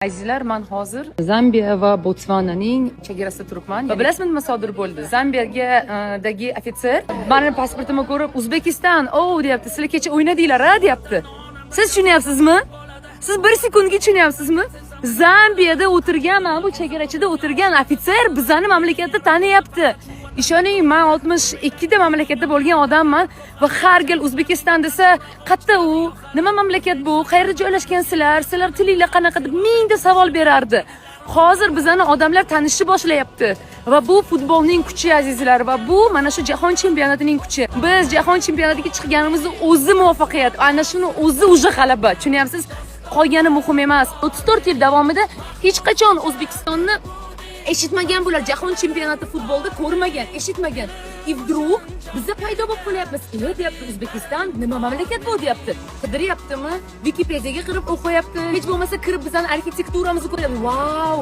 Azizlar, man hozir Zambiya va Botsvananing chegarasida turibman. Va bilasizmi, nima sodir bo'ldi? Zambiyaga dagi ofitser mani pasportimni ko'rib, "O'zbekiston, o" deyapti. "Sizlar kecha o'ynadinglar, a?" deyapti. Siz tushunyapsizmi? Siz bir sekundga tushunyapsizmi? Zambiyada o'tirgan, mana bu chegarachida o'tirgan ofitser bizani mamlakatni taniyapti. Ishoning, man 62 ta mamlakatda bo'lgan odamman va har gal O'zbekiston desa, "Qayerda u? Nima mamlakat bu? Qayerda joylashgansizlar? Sizlar tilinglar qanaqa?" deb mingta savol berardi. Hozir bizani odamlar tanishni boshlayapti. Va bu futbolning kuchi, azizlar, va bu mana shu jahon chempionatining kuchi. Biz jahon chempionatiga chiqqanimizni o'zi muvaffaqiyat. Ana shuni o'zi уже g'alaba. Tushunyapsiz? Qolgani muhim emas. 34 yil davomida hech qachon O'zbekistonni eshitmagan bular, jahon chempionati futbolda ko'rmagan, eshitmagan. И вдруг biza paydo bo'lib qolyapmiz. "E", deyapti, "O'zbekiston nima mamlakat bu?" deyapti. Qidiryaptimi? Wikipediyaga kirib o'qiyapti. Hech bo'lmasa kirib bizani arxitekturamizni ko'ryapti. "Vau,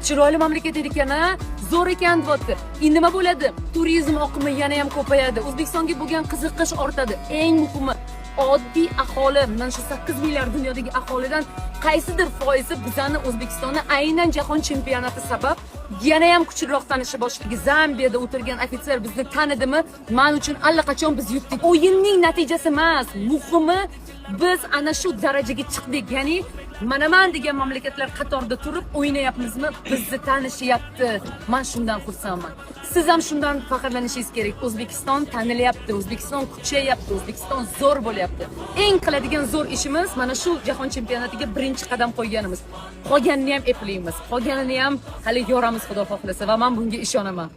chiroyli mamlakat ekan, a, zo'r ekan", deyapti. И nima bo'ladi? Turizm oqimi yana ham ko'payadi. O'zbekistonga bo'lgan qiziqish ortadi. Eng muhimi, oddiy aholi, mana shu 8 milliard dunyodagi aholidan qaysidir foizi bizani, O'zbekistonni aynan jahon chempionati sabab yana ham kuchliroq tanishni boshladi. Zambiyada o'tirgan ofitser bizni tanidimi? Man uchun allaqachon biz yutdik. O'yinning natijasi emas, muhimi, biz ana shu darajaga chiqdik. Ya'ni manaman degan mamlakatlar qatorida turib o'ynayapmizmi? Bizni tanishyapti. Man shundan xursandman. Siz ham shundan faxrlanishingiz kerak. O'zbekiston tanilyapti, O'zbekiston kuchayyapti, O'zbekiston zo'r bo'lyapti. Eng qiladigan zo'r ishimiz mana shu jahon chempionatiga birinchi qadam qo'yganimiz. Qolganini ham eplaymiz. Qolganini ham hali yoramiz, Xudo xohlasa, va men bunga ishonaman.